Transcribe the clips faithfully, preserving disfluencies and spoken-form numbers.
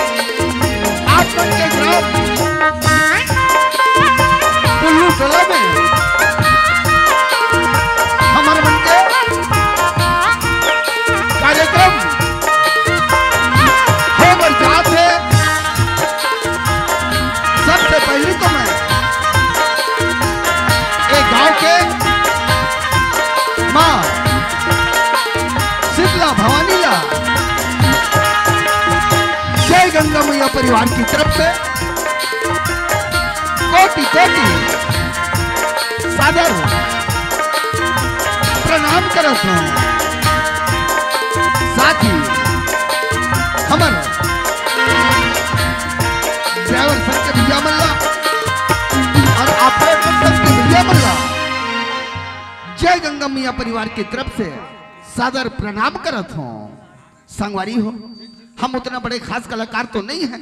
आप मन के ग्राम कुल्लू सला में हमर मन के कार्यक्रम हो बर जात हे। सबसे पहली तो मैं एक गांव के माँ शीतला भवानी ला जय गंगा मैया परिवार की तरफ से कोटि कोटि सादर प्रणाम करत हूँ। साथ ही हमर ड्राइवर संग के भैया मन ला और ऑपरेटर संग के भैया मन ला जय गंगा मैया परिवार की तरफ से सादर प्रणाम करत हूँ। संगवारी हो, हम उतना बड़े खास कलाकार तो नहीं हैं।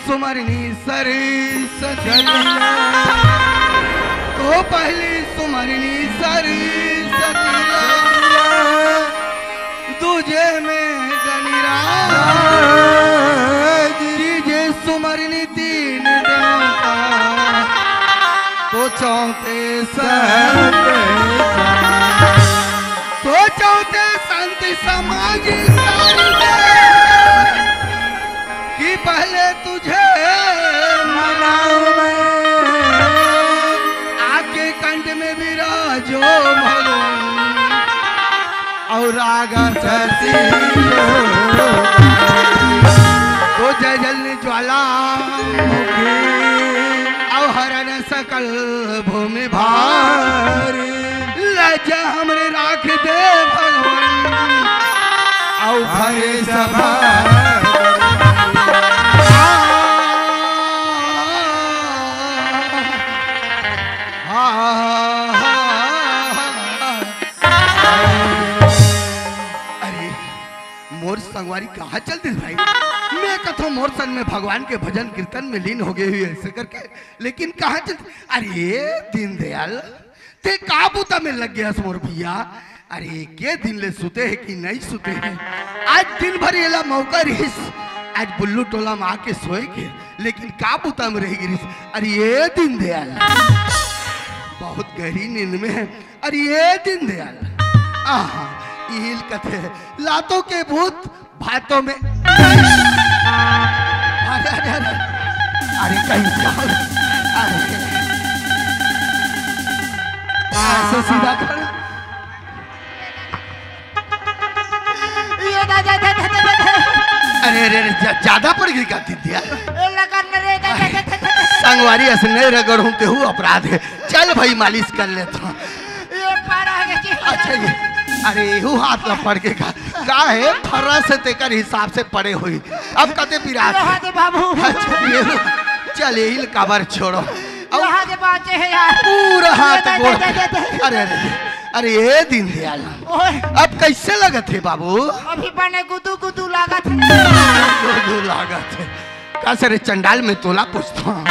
सुमरनी सरी सतिया, तो पहली सुमरनी सरी सतिया, दूजे में गणिराज, तीजे सुमरनी तीन देवता, तो चौथे संत, तो चौथे संत समाज सारी दे। कि पहले तुझे मनाऊं मैं, आके कंठ में विराजो भगवान, और राग शशि तो जय जल ज्वाला मुखी, और हरण सकल भूमि भारी। लज्जा हमरे राख दे भगवान, अउ भरे सभा। अरे, मोर संगवारी कहाँ चल दिस भाई? मैं कथों मोर संग में भगवान के भजन कीर्तन में लीन हो गए हुए ऐसे करके, लेकिन कहाँ चल? अरे दीनदयाल, ते का बुता में लग गया मोर भैया? अरे के दिन ले सुते है कि नहीं सुते है? आज दिन भर एला मौका रहिस, आज बुल्लू टोला में आके सोए के, लेकिन का बुता में रह गिरिस? अरे ये दीनदयाल बहुत गहरी नींद में है। अरे ये दीनदयाल, आहा, इहिल कथे लातों के भूत भातों में। अरे, अरे, अरे, अरे, कहीं जाओ। अरे, ऐसे सीधा कर। ये दा, दा, दा। अरे, अरे, अरे, ज्या-, ज्यादा पड़ गई का दीनदयाल? ए, लगा न रे, दा, दा, दा, दा, दा। संगवारी असने रगड़ हूँ ते हूँ अपराध है। चल भाई, मालिश कर लेता हूँ। ये पार आ गया जी। अच्छा, ये, अरे, एहू हाथ ला पड़ के का, का है, फर्रा से तेकर हिसाब से पड़े हुई। अब कते पिरात रहा है। दे बाबू। अच्छा, ये लो। चल, यही ले काबर छोड़ो। अब रहा दे बाचे है यार। पूरा हाथ दे, दे, गोड़। दे, दे, दे। अरे, अरे, अरे, ये दीनदयाल। ओए। अब कैसे लगत है बाबू? अभी बने गुदू गुदू लागत है। गुदू लागत है। का सरे चंडाल, मैं तोला पूछता हूँ,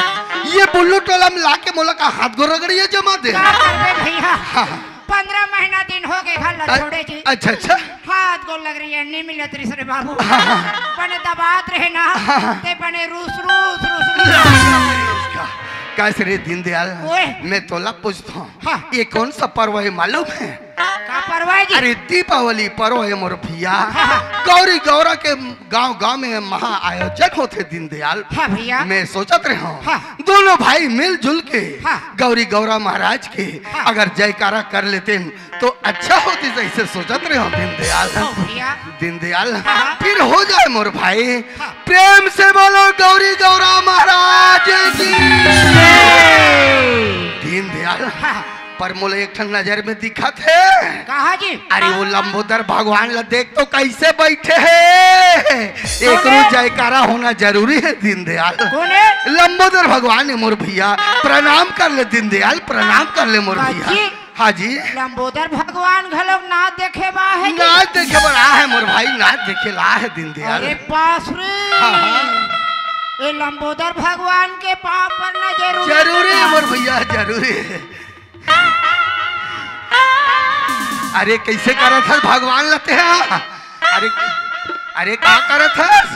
ये बुल्लू टोला में लाके मोला का हाथ गोड़ रगड़िया जमा दे? का करबे भैया? हाँ, हाँ। पंद्रह महीना दिन हो गए घर ला अ-, छोड़े जी। अच्छा, अच्छा। हाथ गोड़ लग रही है, नहीं मिलत रही रे बाबू। हाँ, हाँ। बने दबात रहे ना, हाँ, हाँ। ते बने रूस, रूस, रूस, रूस। का, का सरे दीनदयाल, ओए। मैं तोला पूछता हूँ, हाँ। ये कौन सा पर्व है मालूम है? का पर्व है जी? अरे दीपावली पर्व है मोर भैया। हाँ, हाँ। गौरी गौरा के गांव गांव में महा आयोजन होथे दीनदयाल। हाँ भैया। मैं सोचत रहे हूँ, हाँ। दोनों भाई मिलजुल के हाँ। गौरी गौरा महाराज के हाँ। अगर जयकारा कर लेते तो अच्छा होती, जैसे सोचत रहे हूँ दीनदयाल। हाँ भैया। दीनदयाल, हाँ। फिर हो जाए मोर भाई। हाँ। प्रेम से बोलो गौरी गौरा महाराज की। दीनदयाल, हाँ। पर मोला एक ठन नजर में दिखत हे। कहा जी? अरे वो लंबोदर भगवान ला देख तो कैसे बैठे हे। एकरो जयकारा होना जरूरी है दीनदयाल। कौन है? लंबोदर भगवान है मोर भैया, प्रणाम कर ले दीनदयाल, प्रणाम कर ले मोर भैया। जी। हाँ जी। लंबोदर भगवान घलोक ना देखे बा है जी? ना देखे बर आ है मोर भाई, ना देखे ला है दीनदयाल। अरे बाप रे। हाँ, हाँ। ये लंबोदर भगवान के पाँव पर ना जरूरी जरूरी है मोर भैया, जरूरी है। अरे कैसे करत हस भगवान ला ते हा? अरे, अरे का करत हस?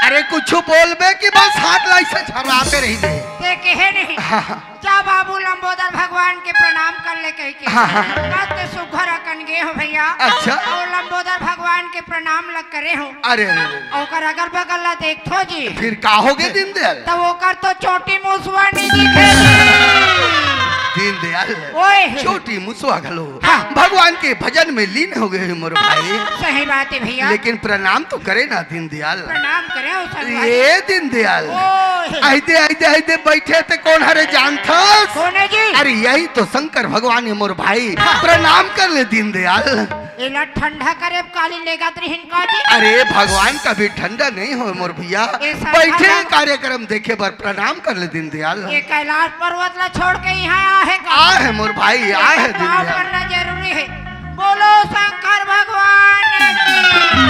अरे कुछ बोलबे कि बस हाथ ला ऐसे झर्राते रहिबे? ते कहे नहीं। हाँ, हाँ। जा बाबू लंबोदर भगवान के प्रणाम कर ले कह के। हाँ, हाँ। मस्त सुघर अकन गे हो भैया। अच्छा। और लंबोदर भगवान के प्रणाम लग करे हो। अरे, अरे, अरे। ओकर अगल बगल ला देखथो जी। फिर का हो गे दीनदयाल? तो ओकर तो चोटी मुसवा नहीं दिखे जी। दीनदयाल, ओए। चोटी मुसवा घलो। हाँ। भगवान के भजन में लीन हो गए मोर भाई। सही बात है भैया। लेकिन प्रणाम तो करे ना दीनदयाल। प्रणाम करे हो संगवारी। ये दीनदयाल। ओए। आइदे, आइदे, आइदे बैठे ते कौन हरे जानथस? कौन है जी? अरे यही तो शंकर भगवान है मोर भाई। हाँ। प्रणाम कर ले दीनदयाल। एला ठंडा करे काली लेगत रहिन का जी? अरे भगवान कभी ठंडा नहीं हो मोर भैया। ऐसा बैठे भगवान कार्यक्रम देखे बर प्रणाम कर ले दीनदयाल। ये कैलाश पर्वत ला छोड़ के यहाँ आ है का? आ है मोर भाई, आ है प्रणाम दीनदयाल। करना जरूरी है। बोलो शंकर भगवान की।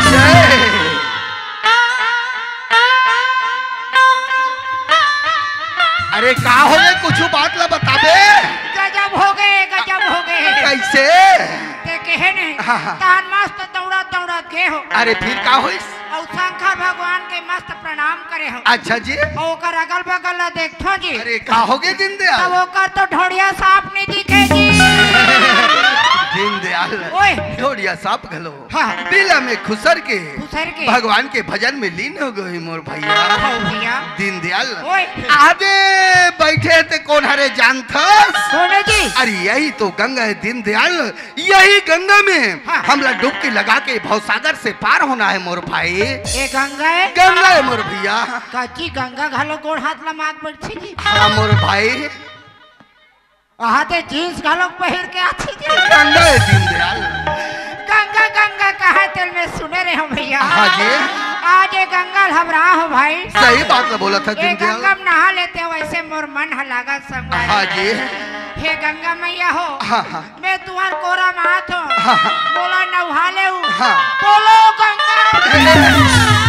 जय। अरे का होगे, कुछ बात ला बताबे? गजब होगे, गजब होगे। कैसे? ते कहे नहीं, हाँ, हाँ। तान मस्त दौड़त दौड़त गे हो। अरे फिर का होइस? अउ शंकर भगवान के मस्त प्रणाम करे हो। अच्छा जी। अउ ओकर अगल बगल ला देखथो जी। अरे का होगे दीनदयाल? तब ओकर तो ढोड़िया सांप नहीं दिखे जी। दीनदयाल, ओए। ढोड़िया सांप घलो। हाँ। बिला में खुसर के खुसर के। भगवान के भजन में लीन हो गई मोर भैया। हाँ भैया। दीनदयाल, ओए। आगे बैठे ते कोन हरे जानथस? कोन हे जी? अरे यही तो गंगा है दीनदयाल, यही गंगा में हाँ। हमला डुबकी लगा के भवसागर से पार होना है मोर भाई। ए गंगा है? गंगा है मोर भैया। काची गंगा घलो गोड़ हाथ ला माग बैठे जी। हाँ मोर भाई। आहा, ते जींस घलोक पहिर के आथे जी। गंगा है दीनदयाल। गंगा, गंगा कहा तेल में सुने रहे हो भैया। हाँ जी। आज ये गंगा ल हबरा हो भाई। सही बात ल बोलत हे ये दीनदयाल। गंगा में नहा लेते हो, वैसे मोर मन ह लागत संगवारी। हाँ जी। हे गंगा मैया हो, हाँ, हाँ। मैं तुहर कोरा में आत हो, हाँ, हाँ। मोला नहा ले उ। हाँ। बोलो गंगा।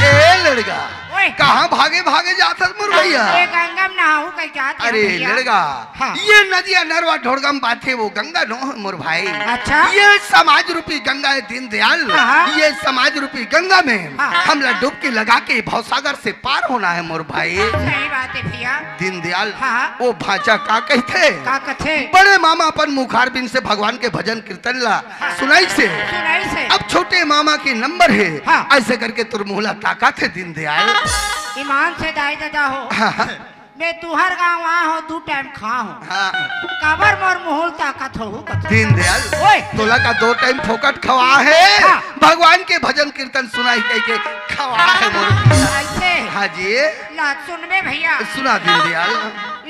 ए, ए लड़का, ओए। कहाँ भागे भागे जात हस मोर भैया? ये गंगा में नहाहू कह जात हे अरे भैया। लड़का, हाँ। ये नदिया नरवा ढोड़गा में बाथे वो गंगा नो मोर भाई। अच्छा। ये समाज रूपी गंगा है दीनदयाल। हाँ, हाँ। ये समाज रूपी गंगा में हाँ। हमला डुबकी लगा के भवसागर से पार होना है मोर भाई। सही बात है भैया। दीनदयाल, हाँ। वो भांचा का कहथे? का कथे? बड़े मामा अपन मुखारबिंद से भगवान के भजन कीर्तन ला हाँ। सुनाइसे। सुनाइसे। अब छोटे मामा के नंबर है। हाँ। ऐसे करके तोर मुँह ला ताकत है दीनदयाल। ईमान से दाई ददा हो। हाँ, हाँ। मैं तुहर गाँव आ हो, दू टाइम खा हो। हाँ। काबर मोर मुँह ल ताकत हो, हूँ कथे। दीनदयाल, ओए। तोला का दो टाइम फोकट खवा है? हाँ। भगवान के भजन कीर्तन सुनाई कह के खवा है मोर। ऐसे? हाँ जी। ला सुनबे भैया। सुना दीनदयाल।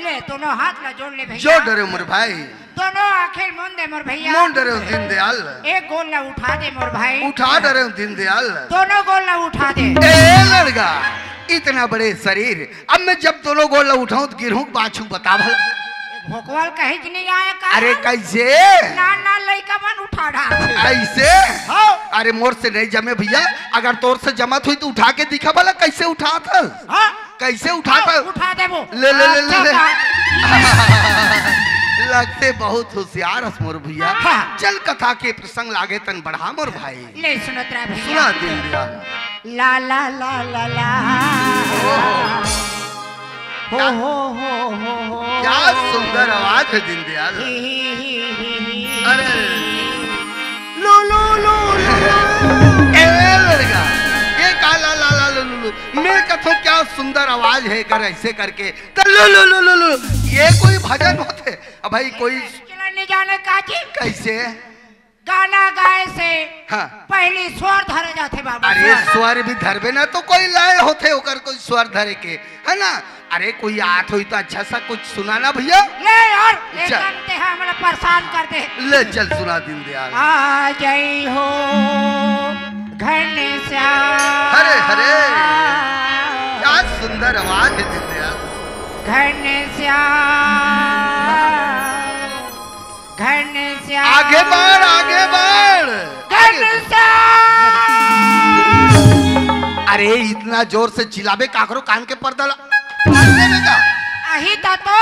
ले दोनों हाथ ला जोड़ ले भैया। जोड़ डरे मोर भाई। दोनों आँखी ल मूंद दे मोर भैया। मूंद डरे दीनदयाल। एक गोड़ ला उठा दे मोर भाई। उठा डरे दीनदयाल। दोनों गोड़ ला उठा दे। ए लड़का, इतना बड़े शरीर, अब मैं जब दोनों गोड़ ला उठाऊं तो गिरहूं कि बाछू बता भला। भोकवा ल कहीं कि नहीं आया का? अरे कैसे? ना, ना, लइका मन उठा डाल। ऐसे? हाँ। अरे मोर से नहीं जमे भैया, अगर तोर से जमत हुई तो उठा के दिखा भला कैसे उठात हस? हाँ। कैसे उठात हस? उठा देबो। ले, ले, ले, ले, अच्छा ले। बात। लगते बहुत होशियार हस मोर भैया। हाँ। चल कथा के प्रसंग लागे तन बढ़ा मोर भाई। ले सुनत रहा भैया। सुना दीनदयाल। ला, ला, ला, ला, ला। ओहो। हो, क्या, हो, हो, हो, हो। क्या सुंदर आवाज है दीनदयाल। ही, ही, ही, ही, ही। अरे। लो, लो, लो, लो, लो। ए लड़का, ये का ला, ला, ला, लो, लो, लो। मैं कथो क्या सुंदर आवाज है कर ऐसे करके। तो लो, लो, लो, लो, लो। ये कोई भजन होथे? अब भाई कोई चला नहीं जाने का जी। कैसे? गाना गाए से हाँ। पहली स्वर धरे जाथे बाबू, अरे स्वर। स्वर भी धरबे ना तो कोई लय होथे ओकर कोई स्वर धरे के, है ना? अरे कोई आत होई तो अच्छा सा कुछ सुनाना भैया। ले यार, चल। एकदम ते हमला परेशान कर दे। ले चल सुना दीनदयाल। आ जई हो घनश्याम। हरे हरे। क्या सुंदर आवाज है दीनदयाल। घनश्याम। घनश्याम। आगे बढ़, आगे बढ़। घनश्याम। अरे, इतना जोर से चिल्लाबे, काकरो कान के पर्दा ला फाड़ देबे का? आही ता तो।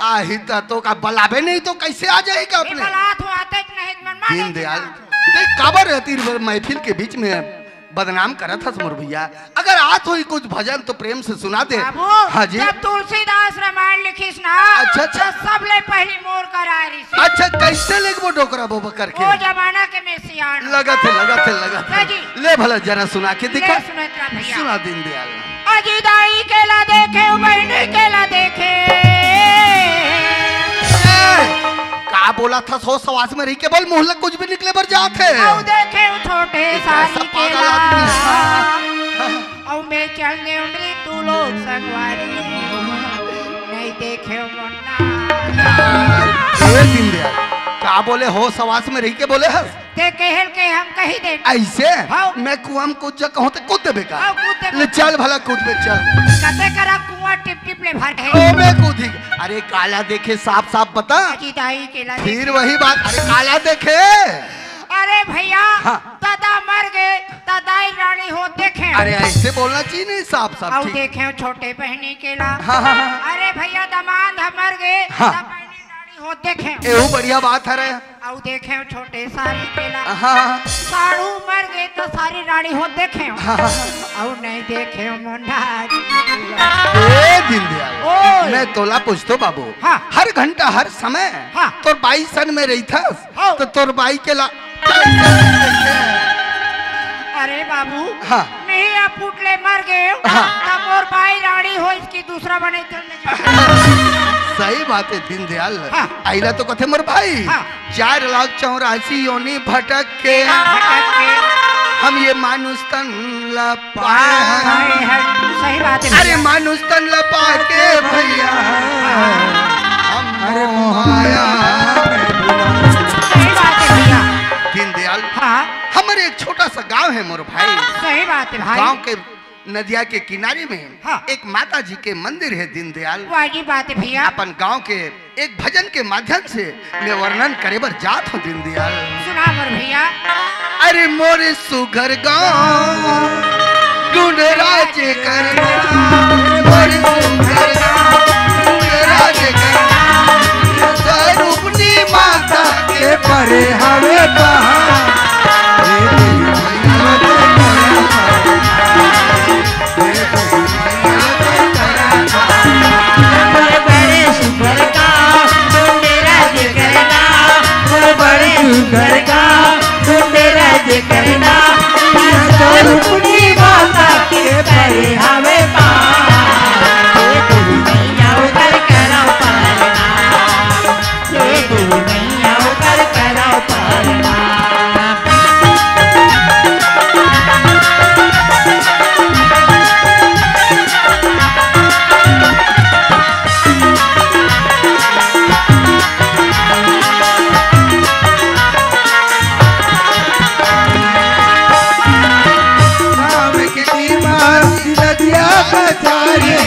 आही ता तो का बलाबे नहीं तो कैसे आ जाएगा अपने? बलात हो आते कि नहीं, मन मानो दीनदयाल, देख काबर रहती महफिल के बीच में बदनाम करत हस मोर भैया। अगर आत होई कुछ भजन तो प्रेम से सुना दे। बाबू, हाँ जी। जब तुलसीदास रामायण लिखिस ना, अच्छा, अच्छा। तो सबले पहली मोर करा रिहिस। अच्छा, कैसे लिखबो डोकरा बोबा करके? वो जमाना के में सियान। लगत है, लगत है, लगत है। जी। ले भला जरा सुना के दिखा। ले सुनत रहा भैया। सुना दीनदयाल। अजी दाई के ला देखे, बहनी के ला देखे। ए, का बोला था? सो सवास में रही के बोल, मुँह ले कुछ भी निकले बर जात है। अउ देखे छोटे सारी के ला। अउ मैं चल दे उमरी तू लोग संगवारी। नहीं देखे मुन्ना। ए दीनदयाल, का बोले हो सवास में रही के बोले हस? ते कहल के हम कही दे। ऐसे? हाँ। मैं कुआं में कूद जा कहूँ तो कूद देबे का? हाँ, कूद देबे। ले चल भला कूद बे, चल। कते करा कुआं टिप टिप ले भर है। ओ मैं कूदी। अरे काला देखे साफ साफ बता। अजी दाई के ला फिर वही बात। अरे काला देखे। अरे भैया, हाँ। दादा मर गे, त दाई रानी होत देखेंव। अरे, ऐसे बोलना चाहिए नहीं, साफ साफ, अउ ठीक। देखेंव छोटे बहिनी के ला। हाँ, हाँ, हाँ। अरे भैया, दमांद ह मर गे, हाँ। त बहिनी रानी होत देखेंव। एहू बढ़िया बात हरे। अउ देखेंव छोटे सारी के ला। हाँ, हाँ। साढ़ू मर गे, त सारी रानी होत देखेंव। हाँ, हाँ, हाँ। अउ नहीं देखेंव मुंडा जी। ए दीनदयाल, ओए। मैं तोला पूछतो बाबू, हाँ। हर घंटा, हर समय हाँ। तोर बाई सन में रहिथस, हाँ। त तोर बाई के ला कैसे? अरे बाबू, हाँ। नहीं, अब पुटले मर गे, हाँ। त मोर बाई रानी होइस कि दूसरा बने तो नहीं। सही बात है दीनदयाल। हाँ। अइला तो कथे मोर भाई, हाँ। चार लाख चौरासी योनि भटक के भटक के। हम ये मानुष तन ला पाए हैं। पाए हैं। सही बात है अरे भैया। मानुष तन ला पाके भैया, हम अरे मोह माया में बुला। सही बात है भैया। दीनदयाल, हाँ। हमारे एक छोटा सा गांव है मोर भाई। सही बात है भाई। गांव के नदिया के किनारे में हाँ। एक माता जी के मंदिर है दीनदयाल। वाह जी बात है भैया। अपन गांव के एक भजन के माध्यम से मैं वर्णन करे बर जात हूँ दीनदयाल। सुना मोर भैया। अरे मोर सुघर गांव डुंडरा जे करना, मोर सुघर गांव डुंडरा जे करना, स्वरूपनी माता के परे हवे पहाड़। हे देवी मैया, हे देवी मैया, हे देवी मैया, मोर बड़े सुघर गांव, डुंडेरा जे करना, मोर बड़े सुघर गांव, डुंडेरा जे करना, तो रुक्मिणी माता के परे हवे पार। हे देवी मैया ओकर करव पार। हे देवी मैया ओकर करव पार। गाँव के दीवान नदिया कछार हे।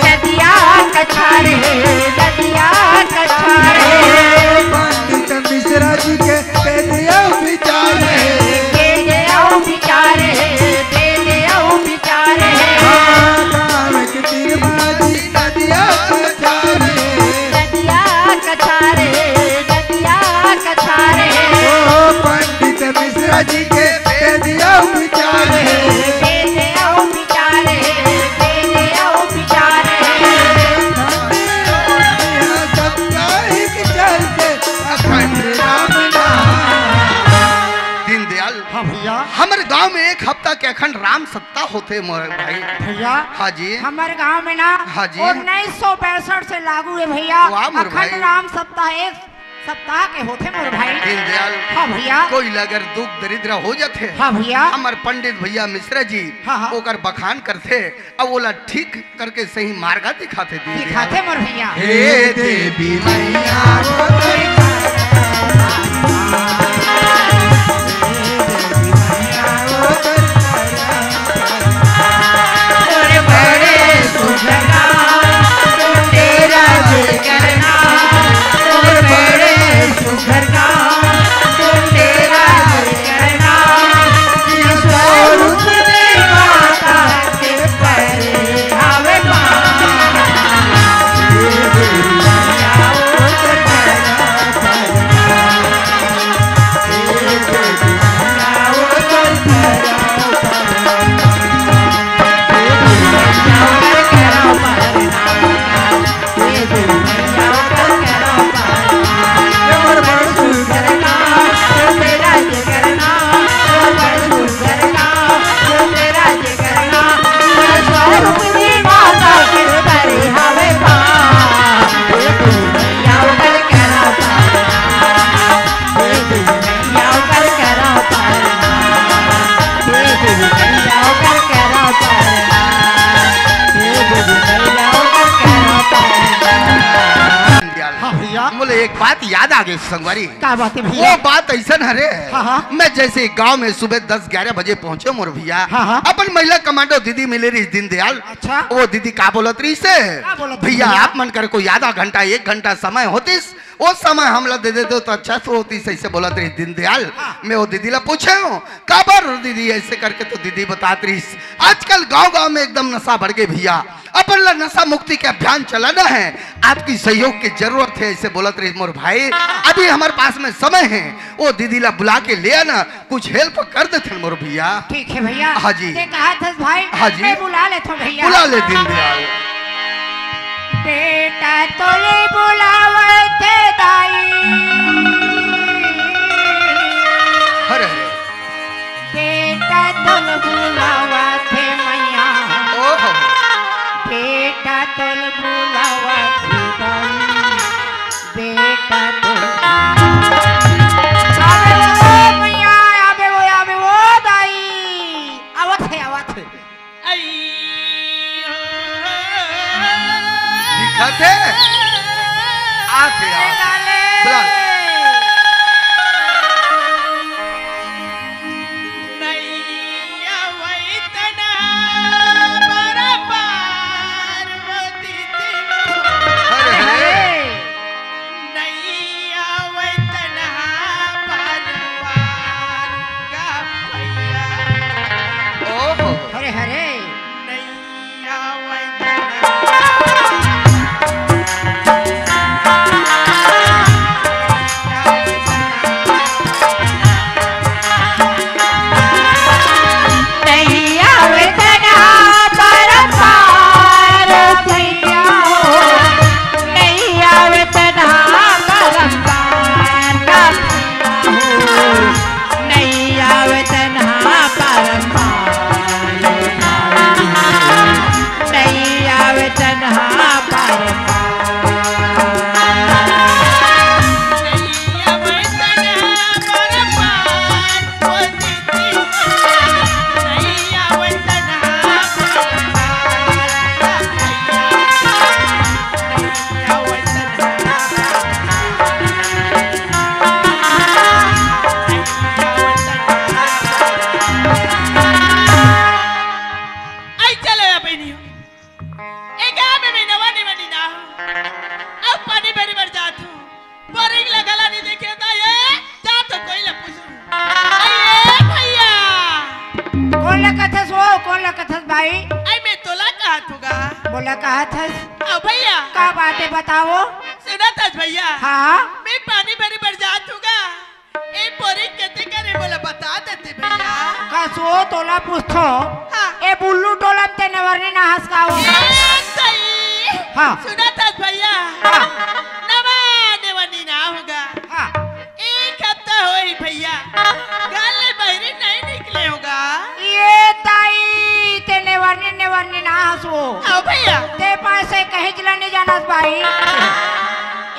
नदिया कछार हे, नदिया कछार हे। पंडित मिश्रा जी के तेज अउ विचार हे। तेज अउ विचार हे, तेज अउ विचार हे। हाँ, गाँव के दीवान नदिया कछार हे। नदिया कछार हे, नदिया कछार हे। ओ पंडित मिश्रा जी के तेज अउ विचार हे। तेज अउ विचार हे, तेज अउ विचार हे। सबका एक चलते अखंड राम नाम। दीनदयाल, हाँ भैया। हमर गांव में एक हफ्ता के अखंड राम सप्ताह होथे मोर भाई। भैया, हाँ जी। हमर गांव में ना हाँ जी। उन्नीस सौ पैंसठ से लागू है भैया। वाह मोर अखंड भाई। राम सप्ताह एक सप्ताह के होथे मोर भाई। दीनदयाल, हाँ भैया। कोई ला अगर दुख दरिद्र हो जाथे, हाँ भैया। हमर पंडित भैया मिश्रा जी हाँ, हाँ। ओकर बखान करथे, अउ ओला ठीक करके सही मार्ग दिखाथे दीनदयाल। दिखाथे मोर भैया। हे देवी मैया, मोर बड़े सुघर गाँव, डुंडेरा जे करना। मोर बड़े सुघर गाँव, डुंडेरा जे करना। ये स्वरूप में माता के परे हवे पार। ये दुनिया ओकर करना पड़ना। हाँ भैया। मोला एक बात याद आ गई संगवारी। का बात है भैया? वो बात ऐसन हरे, हाँ, हाँ। मैं जैसे गांव में सुबह दस ग्यारह बजे पहुंचे मोर भैया, हाँ, हाँ। अपन महिला कमांडो दीदी मिले रहिस दीनदयाल। अच्छा। वो दीदी का बोलत रहिस हे? का बोलत भैया, भैया? आप मन कर कोई आधा घंटा, एक घंटा समय होतिस, ओ समय हमला दे देते तो अच्छा से होतिस, ऐसे बोलत रहिस दीनदयाल। हाँ। मैं वो दीदी ला पूछे हूँ, काबर दीदी ऐसे करके, तो दीदी बतात रहिस, आजकल गांव-गांव में एकदम नशा बढ़ गे भैया, अपन ला नशा मुक्ति के अभियान चलाना है, आपकी सहयोग की जरूरत है, ऐसे बोलत रहिस मोर भाई। अभी हमारे पास में समय है, वो दीदी ला बुला के ले आना, कुछ help कर देथन मोर भैया। ठीक है भैया। हाँ जी। ते कहा थस भाई, हाँ जी। मैं बुला लेथों भैया। बुला ले दीनदयाल। बेटा तोले बुलावत हे दाई। हरे हरे। बेटा तोले बुलावत हे मैया। ओहो। बेटा तोले बुलावत हे दाई। बेटा तो आवे वो मैया, आवे वो, आवे वो दाई। आवत हे, आवत हे। आई हो। दिखत हे? आते, आते। बुला। नैया वैतना बरपार वो दीदी। अरे, अरे। अरे। नैया वैतना बरपार का भैया। ओहो। हरे, हरे। नैया वैतना। आई चलो या बहिनी हो। ए गाँव में मैं नवा नेवरनी ना हूँ। अब पानी भरे बर जात हूँ। बोरिंग लगला नहीं देखे ता ये, जा तो कोई ला पूछूं। अये भैया। कोन ला कथस वो, कोन ला कथस भाई? आई मैं तोला कहा थूगा। मोला कहा थस? अब भैया। का बात हे बताओ? सुना थस भैया। हाँ। मैं पानी भरे बर जात हूँ गा। ए बोरिंग कते करे मोला बता देते भैया। कस वो तोला पूछथों। हाँ। ए बुल्लू टोला म ते नेवरनी ना हस का वो? ए सही। हाँ। सुना थस भैया। हाँ। नवा नेवरनी ना हूँ गा। हाँ। एक हफ्ता होही भैया। घर ले बहरी नहीं निकले हूँ गा। ए ताई ते नेवरनी, नेवरनी ना हस वो। हाँ भैया। ते पासे कहीं जिला नहीं जाना भाई।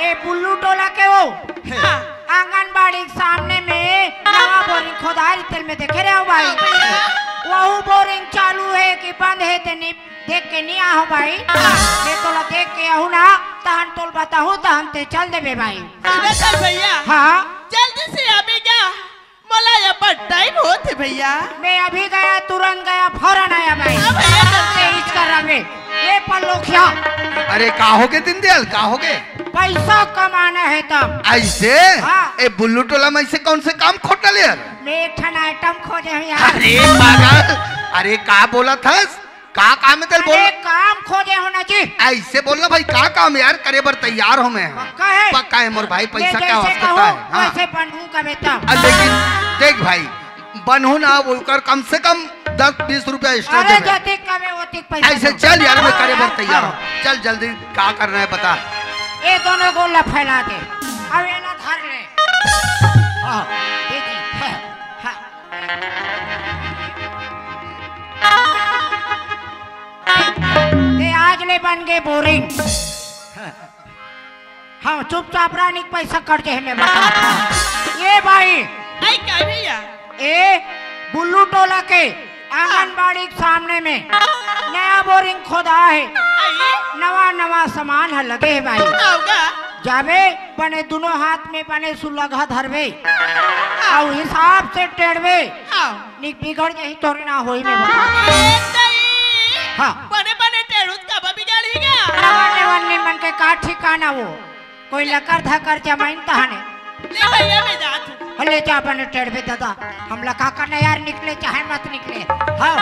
ए बुल्लू टोला के वो। हाँ। आंगनबाड़ी के सामने में नवा बोरिंग खोदाय रिहिस तेला मैं देखे रहेंव भाई। हाँ भैया। वहू बोरिंग चालू हे कि बंद हे ते नी देख के नी आहों भाई। हाँ। मैं तोला देख के आहूं ना, तहन तोला बताहूं, तहन ते चल देबे भाई। सुन ना भैया। हाँ। जल्दी से आबे गा, मोला अब्बड़ टाइम होत हे भैया। मैं अभी गया, तुरंत गया, फौरन आया भाई। हाँ भैया, जल्दी। तेज कर रहा मैं। ए पल्लोखिया। अरे का होगे दीनदयाल, का होगे? पैसा कमाना हे तब। ऐसे? हाँ। ए बुल्लू टोला में ऐसे कौन से काम खोज डाले यार? मैं एक ठन आइटम खोजे हूँ यार। अरे पागल, अरे का बोलत हस? का काम हे तेला बोल? अरे काम खोजे हूँ ना जी। ऐसे बोल ना भाई, का काम हे यार? करे बर तैयार हूँ मैं। पक्का हे? पक्का हे मोर भाई, पैसा के आवश्यकता हे। हाँ। वैसे बनहूँ कबे तब। अ, लेकिन देख भाई, बनहूँ ना, ओकर कम से कम दस बीस रुपया extra अरे देबे। जतिक कमे ओतिक पैसा ऐसे दो। चल यार, मैं करे बर तैयार हूँ। हाँ। चल जल्दी, का करना हे बता। ए दोनों गोड़ ला फैला दे, अब एला धर ले। हाँ। दे दे। हाँ। ते आज ले बन गे बोरिंग। हाँ, चुपचाप रानी के पैसा कट जाए, मैं बता। ए भाई। आई का भैया? ए बुल्लू टोला के आंगनबाड़ी के सामने में नया बोरिंग खोदा हे। आई? नवा नवा सामान ह लगे हे भाई। आओगा? जाबे बने दोनों हाथ में बने सुलगहा धरबे। हाँ। अउ हिसाब से टेढ़बे। हाँ। निक बिगड़ जाही तोरे ना होही में बता। ए तई। हाँ। बने बने टेढ़ुत काबर बिगड़ही गा? नवा नेवरनी मन के का ठिकाना वो। कोई लकर धकर जमाइन तहाने। ले भैया, मैं जात हूँ। ले जा बने टेढ़ बे दादा, हमला का करना यार, निकले चाहे मत निकले। हाँ।